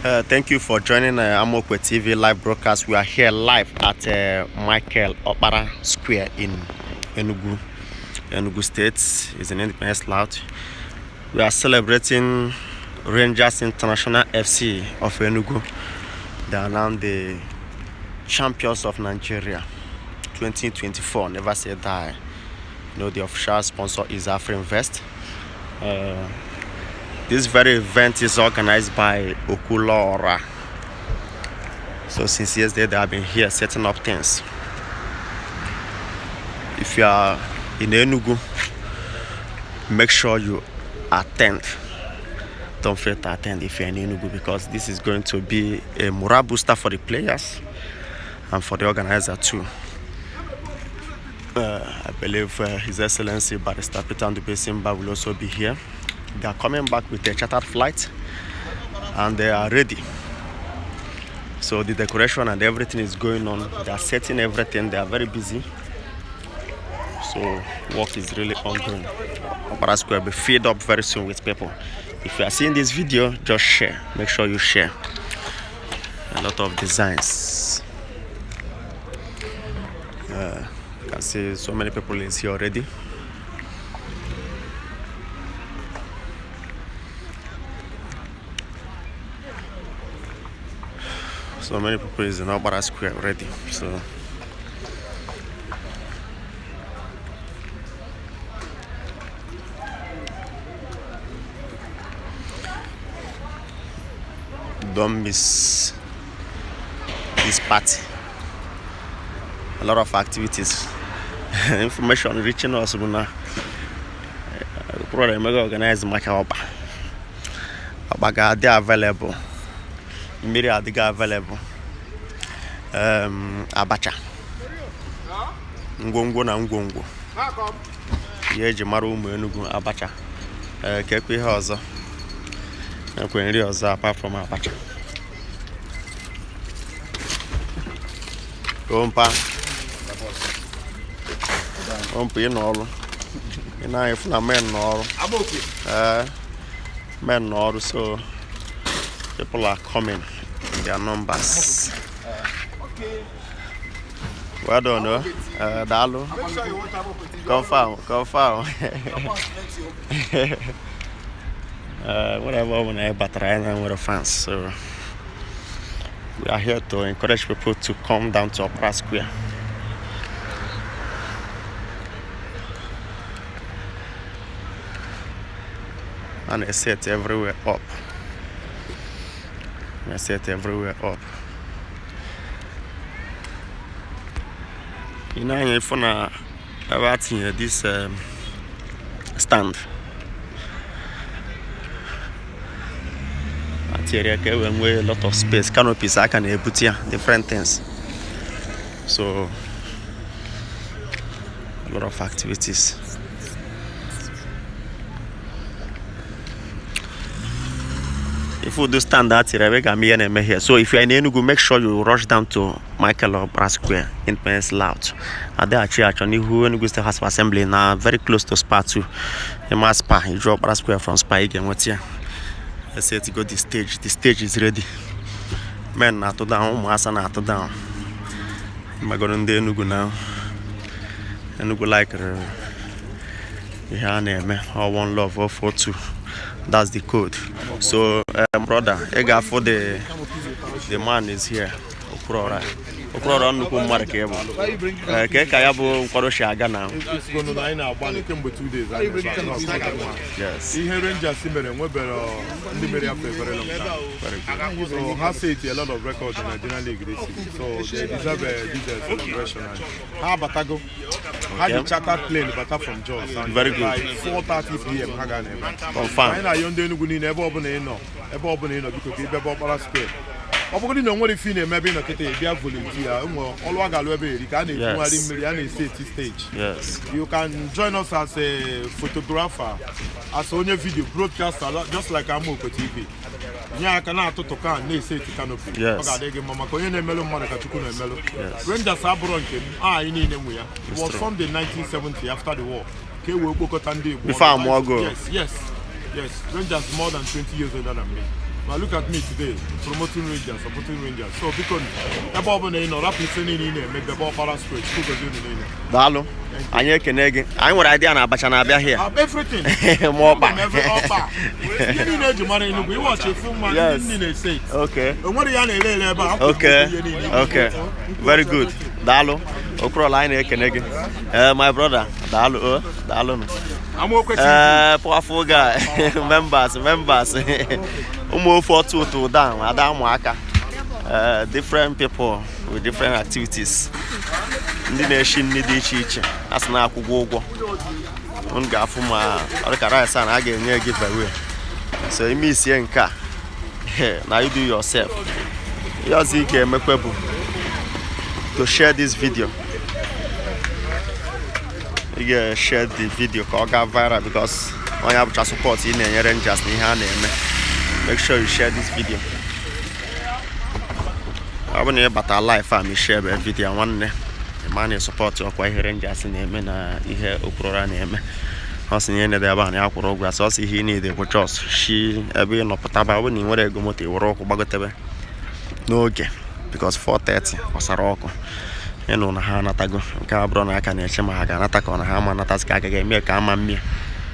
Thank you for joining Amokwe TV live broadcast. We are here live at Michael Okpara Square in Enugu, Enugu State. It's an Independence Layout. We are celebrating Rangers International FC of Enugu. They are now the champions of Nigeria 2024. Never say die. You know, the official sponsor is Afrinvest. This very event is organized by Okwuluora. So since yesterday they have been here setting up things. If you are in Enugu, make sure you attend. Don't fail to attend if you're in Enugu, because this is going to be a morale booster for the players and for the organizer too. I believe His Excellency Barrister Peter Ndubuisi Mbah will also be here. They are coming back with a chartered flight and they are ready. So the decoration and everything is going on. They are setting everything. They are very busy. So work is really ongoing. Okpara Square will be filled up very soon with people. If you are seeing this video, just share. Make sure you share. A lot of designs. You can see so many people is here already. So many people is in Okpara Square already. So don't miss this party. A lot of activities. Information reaching us bụ na Okwuluora emego organize maka ọkpa. Ọkpa ga-adị available. Mmiri adịghị available. Abacha. Ngwongwo na ngwongwo. Ihe eji mara ụmụ Enugu, abacha. Ee, kekwa ihe ọzọ. Ekwe nri ọzọ apart from abacha. Ompa. Ompa, ị nọ ọrụ. Ị na-anya fụ na men nọ ọrụ. Ee, men nọ ọrụ, so people are coming in their numbers. Well done, oh. Daalụ. Confirm, confirm. Whatever ọ bụla anyị batara, anyị na nwere fans, so we are here to encourage people to come down to Okpara Square. And they set everywhere up. They set everywhere up. Ị na-anya ịfụ na ebe a tinyere this stand a tinyere ya ka e wee nwee a lot of space, canopies aka na-ebute ya, different things, so a lot of activities. If you do stand that here, ebe ga-ama ihe na-eme here. So if you are in Enugu, make sure you rush down to Michael Okpara Square, Independence Layout, Adachi Achọ, n'ihu Enugu State House of Assembly, na very close to Spa 2. Ịma Spa, iju Okpara Square from Spa, ị ga-enweta ya. Let's say to go the stage. The stage is ready. Men na-atụ down, ụmụasa na-atụ down. Magoro ndị Enugu na Enugu like ihe a na-eme. All one love, 042, that's the code. So brother, ị ga-afụ the man is here. Okwuluora, Okwuluora, nnukwu mmadụ ka ị bụ. Ee, ka ya bụ nkwado si aga na Isigonu na anyị na-agbalị kemgbe 2 days anyị na-ebe a, na ọkụ. Ihe Rangers mere nwebere ndị mere ya for a very long time. Very good. So ha set a lot of records in Nigerian league this season. So they deserve this celebration. And ha abatago. Ha ji chartered plane bata from Jos. And Very good. by 4:30 p.m. ha ga na-ebe. Confirm. Anyị na-ayọ ndị Enugu niile, ebe ọbụla ị nọ, ebe ọbụla ị nọ, biko ka ị bịa Okpara Square. Ọ bụgodị na o nwere ife ị na-eme ebe ị nọ kịta, ị bịa volunteer. Ụmụ ọlụ a ga-alụ ebe eri ka a na-ebugharị mmiri a na-esi eti stage. You can join us as a photographer, as onye video broadcaster, just like Amokwe TV. Nye aka na-atụtụ ka na-ese eti canopy. Ọ ga-adị gị mma maka onye na-emelụ mmadụ ka Chukwu na-emelụ. Rangers abụrọ nke m, a anyị niile nwe ya. It was true. formed in 1970 after the war ka e wee kpokọta ndị Igbo Before ọnụ. amụọ go. Yes. Yes, Rangers more than 20 years older than me. But look at me today, promoting Rangers, supporting Rangers. So biko, ebe ọ bụla ị nọ, rapụ ife niile ị na-eme, bịaba Ọkpara Square. Chukwu gozie unu niile. Daalụ, anyị ekene gị. Anyị nwere idea na abacha na-abịa here. Everything. Ma ọkpa. Every ọkpa. Ihe niile eji mara Enugu, iwọchi efu mma. Ndị na-ese. O nwere ya na-ere ere ebe a. Akwụkwọ ihe niile. Okay, very good. Daalụ, Okwuluọra, anyị na-ekene gị. My brother, daalụ o, daalụ nụ. Amaokwe TV. Powerful guy. Members, members, ụmụ ofe otu ụtụ down ada amụ aka. Different people with different activities, ndị na-eshi nri dị iche iche, a sị na-akwụgwọ ụgwọ. Unu ga-afụ ma ọ dịka rice a na a ga-enye give away, so ime isie nke a na you do yourself. Ihe ọzọ ị ga-emekwe bụ to share this video. Ị ga-share the video ka ọ gaa viral, because onye abụcha support ị na-enye Rangers na ihe a na-eme. Make sure you share this video. Ọ bụ na ị bata live a ma share bụ video, nwanne, ma na support ọkwa ihe Rangers na-eme na ihe Okwuluọra na-eme. Ọ sị na ihe na-ede ebe a na ya kwụrụ ụgwọ asị. Ọ sị ihe ị na-ede bụ just shi ebe ị nọpụtaba. Ọ bụ na ị nwere ego moto, ị were ụkwụ gbagotebe n'oge, because 4:30 ọsara ọkụ. Ịnụ na ha anatago nke a bụrụ na aka na-eche ma ha ga-anata ka ọ na ha ama anatazi, ka agaghị eme ka ama mmie,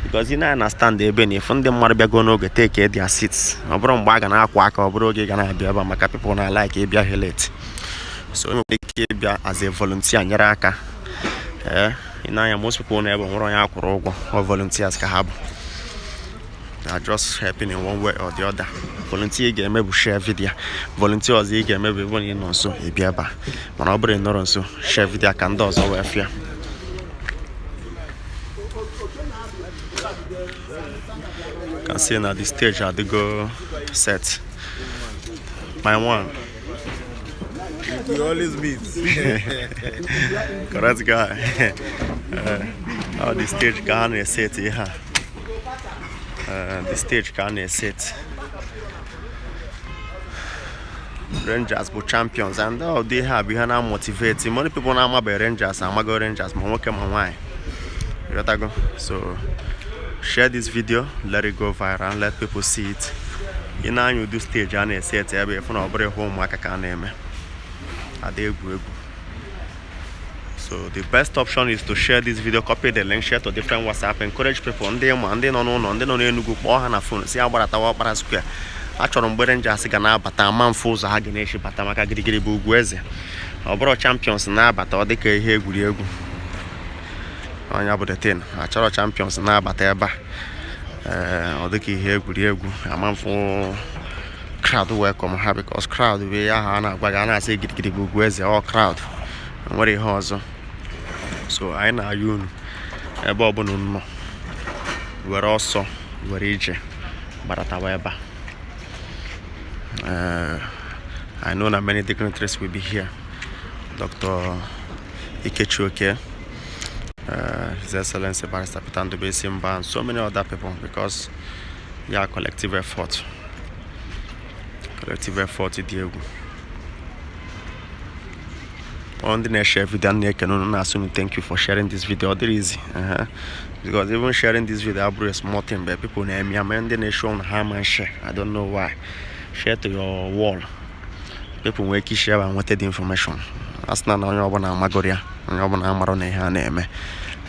because ị na stand ebe na ịfụ ndị mmadụ bịago n'oge, take their seats. Ọ bụrụ mgbe a ga na-akwa aka, ọ bụrụ oge ị ga na-abịa ebe a, maka people na like ịbịa here late. So onye nwere ike ịbịa as a volunteer nyere aka. Ee, ị na-anya, most people na ebe nwere onye akwụrụ ụgwọ, ọ volunteers ka ha bụ. They are just helping in one way or the other. Volunteer ị ga-eme bụ share video. Volunteer ọzọ ị ga-eme bụ ebe na ị nọ nso, ị bịa ebe a. Mana ọ bụrụ ị nọrọ nso, share video ka ndị ọzọ wee fịa. Can see na the stage adịgo set. My one. We always meet. Correct guy. Ọ the stage ka ha na-eset ihe a. The stage ka a na-eset. Rangers bụ champions, and ọ dị ihe a bụ ihe na-motivate many people na-amabeghị Rangers, amago Rangers, ma nwoke ma nwaanyị. Ịghọtago? So share this video, let it go viral, let people see it. Ị na-anya ụdị stage a na-eset ebe, ịfụ na ọ bụrụ ihe ụmụaka ka a na-eme, ada egwu egwu. So the best option is to share this video, copy the link, share to different WhatsApp, encourage people, ndị ma ndị nọ n'ụlọ, ndị nọ n'Enugu, kpọọ ha na phone si agbaratawa Ọkpara Square. Achọrọ mgbe Rangers ga na-abata, ama mfe ụzọ ha ga na-echi bata, maka girigiri bụ ugwu eze. Ọ bụrụ champions na-abata, ọ dịka ihe egwuregwu. Ọnya bụ the thing. Achọrọ champions na-abata ebe a, ee, ọ dịka ihe egwuregwu, ama mfụ crowd welcome ha, because crowd bụ ihe ahụ a na-agwa gị, a na-asị girigiri bụ ugwu eze. Ọ crowd nwere ihe ọzọ. So anyị na-ayọ unu, ebe ọbụla unu nọ, were ọsọ were ije gbaratawa ebe a. I know that many dignitaries will be here. Dr. Ikechi Oke, His Excellency Barrister Peter Ndubisi Mba, and so many other people, because yeah, collective effort. Collective effort dị egwu. Ọ ndị na-eshare video na-ekene unu, na-asị unu thank you for sharing this video. Ọ dịrị easy, because even sharing this video abụrụ a small thing, but people na-eme ya. Ma ndị na-eshow na ha ama share, I don't know why. Share to your wall, people nwee ike ishare ma nweta the information. A sị na onye ọbụla amagoro ya, onye ọbụla amarọ na ihe a na-eme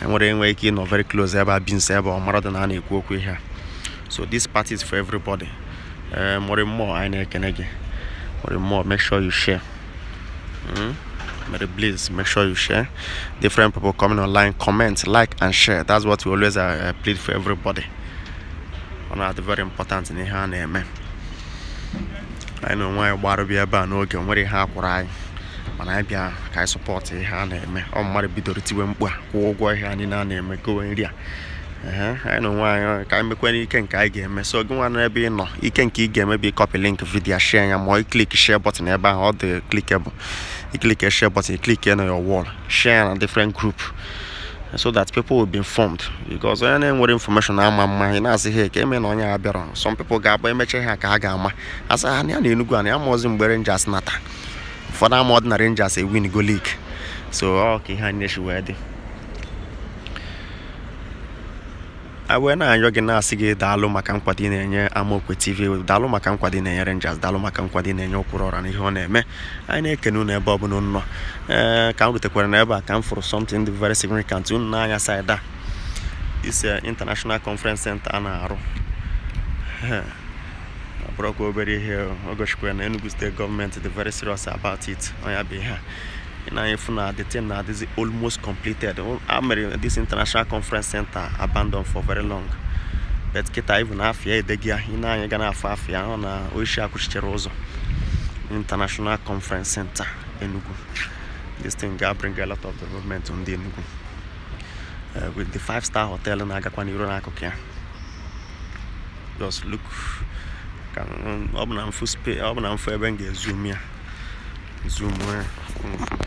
enwere enwe ike ịnọ very close ebe a, bi nso ebe ọ marọ dị na a na-ekwu okwu ihe a. So this party is for everybody. More more, anyị na-ekene gị more more. Make sure you share. Mary, please make sure you share. Different people coming online, comment, like and share. That's what we always plead for everybody. Ọ na-adị very important na ihe a na-eme. Anyị na onwe anyị gbara bịa ebe a n'oge, nwere ihe a kwụrụ anyị, mana anyị bịa ka anyị support ihe a na-eme. Ọ mmadụ bidoro tiwe mkpu a, kwụọ ụgwọ ihe a niile a na-eme, gowe nri a. Ehe, anyị na onwe anyị ka anyị mekwe n'ike nke anyị ga-eme. So gị nwa n'ebe ị nọ, ike nke ị ga-eme bụ ịcopy link video, share ya, ma ị click share button ebe ahụ. Ọ dị clickable. Ị click share button, ị click na your wall, share na different group so that people will be informed, because onye na-enwere information ama mma ị na-asị ha ka eme na onye a bịara. Some people ga-agba emecha ihe a ka ha ga-ama, asị ha na ya na Enugu a na ya ma ozi mgbe Rangers nata. Ụfọdụ ama ọdị na Rangers ewin go league. So ọ ka ihe anyị na-echi wee dị. Anyị wee na-ayọ gị, na-asị gị daalụ maka nkwado ị na-enye Amaokwe TV, daalụ maka nkwado ị na-enye Rangers, daalụ maka nkwado ị na-enye Okwuluọra na ihe ọ na-eme. Anyị na-ekene unu ebe ọbụla unu nọ. Ee, ka m rutekwara n'ebe a ka m fụrụ something dị very significant. Unu n'anya side a, this international conference center a na-arụ, ọ bụrụkwa obere ihe. O gosikwara na Enugu State gọọmenti dị very serious about it. Ọ ya bụ ihe a ị na-anya fụ na the thing na-adịzi almost completed. A mere this international conference center abandoned for very long, but kịta even afịa edegị ya. Ị na-anya ga na-afụ afịa ọ na oishi akwụchitere ụzọ International Conference Center Enugu. This thing ga bring a lot of development to ndị Enugu, with the five star hotel na-agakwa n'iru n'akụkụ ya. Just look ka ọ bụ na mfu ọ bụ na mfu ebe m ga-ezoom ya, zoom ya mfu.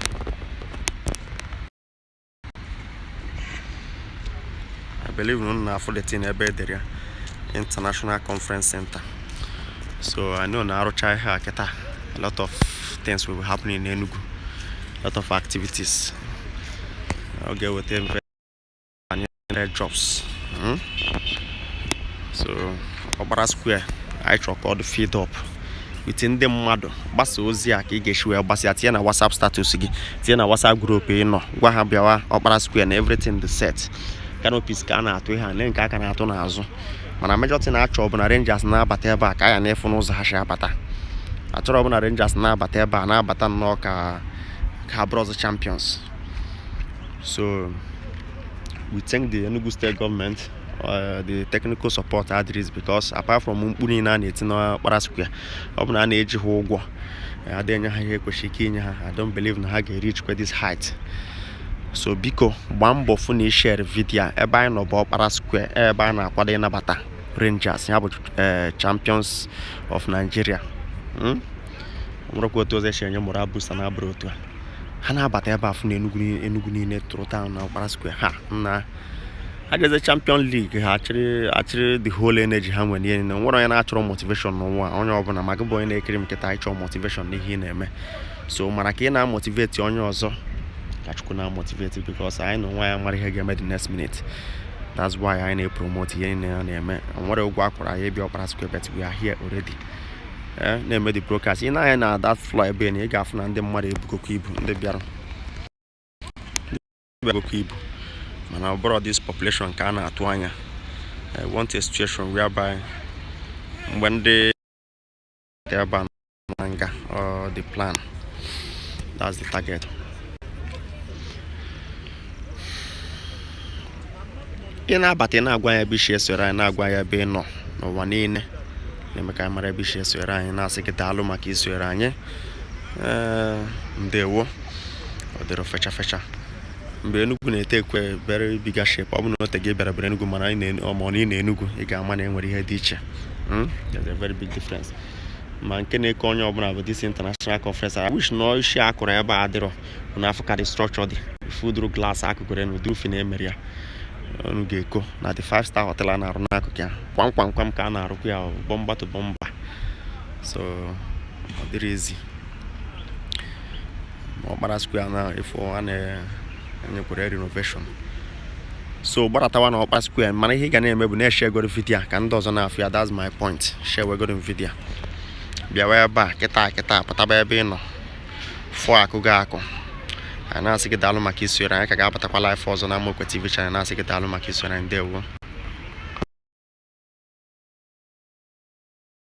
I believe na unu na-afụ the thing ebe edere ya International Conference Center. So I know na arụcha ihe a kịta, a lot of things will be happening in Enugu, a lot of activities. Ọ ga-eweta banyere jobs. So Ọkpara Square anyị chọrọ ka ọ dị filled up with ndị mmadụ. Gbasa ozi a ka ị ga-esi wee gbasa ya, tinye na WhatsApp status gị, tinye na WhatsApp group ị nọ, gwa ha bịawa Ọkpara Square na everything dị set. Canopies ka a na-atụ ihe a na nke aka na-atụ n'azụ, mana major thing na-achọ bụ na Rangers na-abata ebe a ka ya na-efu n'ụzọ ha si abata. Achọrọ bụ na Rangers na-abata ebe a na-abata nnọọ ka bronze champions. So we thank the Enugu State government, the technical support adịrịz, because apart from mkpu niile a na-eti n'Ọkpara Square, ọ bụ na a na-eji ha ụgwọ adịghị enye ha ihe ekwesịrị ike inye ha, I don't believe na ha ga-reach this height. So biko gbaa mbọ fụ na ị share video a. Ebe anyị nọ bụ Ọkpara Square, ebe a na-akwado ịnabata Rangers, ya bụ champions of Nigeria. Nwerekwa otu ọzọ esi enye moral booster na abụrụ otu a ha na-abata ebe afụ na Enugu, Enugu niile tụrụ town na Ọkpara Square. Ha nna ha jeze Champion League, ha achịrị achịrị the whole energy ha nwere. Ihe niile nwere onye na-achọrọ motivation n'ụwa, onye ọbụla ma gị bụ onye na-ekiri m kịta, ịchọ motivation n'ihe ị na-eme. So mara ka ị na-amotivate onye ọzọ, ka Chukwu na-amotivate, because anyị na onwe ya mara ihe ga-eme the next minute. That's why anyị na-epromote ihe niile a na-eme. Nwere ụgwọ akwara anyị ịbịa Ọkpara Square, but we are here already, na-eme the broadcast. Ị na-anya na that floor ebe na ị ga-afụ na ndị mmadụ ebugokwa ibu, ndị bịara ebugokwa ibu, mana ọ bụrụ this population ka a na-atụ anya. I want a situation whereby mgbe ndị ebe a na nga, the plan, that's the target. Ị na-abata, ị na-agwa ya ebe isi esoro anyị, na-agwa ya ebe ị nọ n'ụwa niile, na-eme ka anyị mara ebe isi esoro anyị. Na-asị gị daalụ maka isoro anyị. Ee, ndewo. Ọ dịrọ fecha fecha mgbe Enugu na-ete ekwe very bigger shape. Ọ bụ na ote gị bịara bịara Enugu, mana anyị na ma ọ na ị na Enugu, ị ga-ama na e nwere ihe dị iche. There's a very big difference. Ma nke na-eke onye ọbụla bụ this international conference. I wish na isi akụrụ ebe a adịrọ bụ na afọ ka the structure dị fudru glass akụkụrụ na ụdị ufi na-emere ya. Unu ga-eko na the five star hotel a na-arụ n'akụkụ ya, kwam kwam kwam ka a na-arụkwa ya, bumper to bumper. So ọ dịrị ezi ma Ọkpara Square na ifo a na-enyekwara renovation. So gbaratawa na Ọkpara Square. Mana ihe ị ga na-eme bụ na-eshare goro video ka ndị ọzọ na-afụ ya. That's my point. Share wegoro video, bịawa ebe a kịta kịta, pụtaba ebe ị nọ, fụọ akụ gị akụ. Anyị na-asị gị daalụ maka isonyere anyị. Ka ga-abatakwa live ọzọ na Amaokwe TV channel. Na-asị gị daalụ maka isonyere anyị. Ndewo.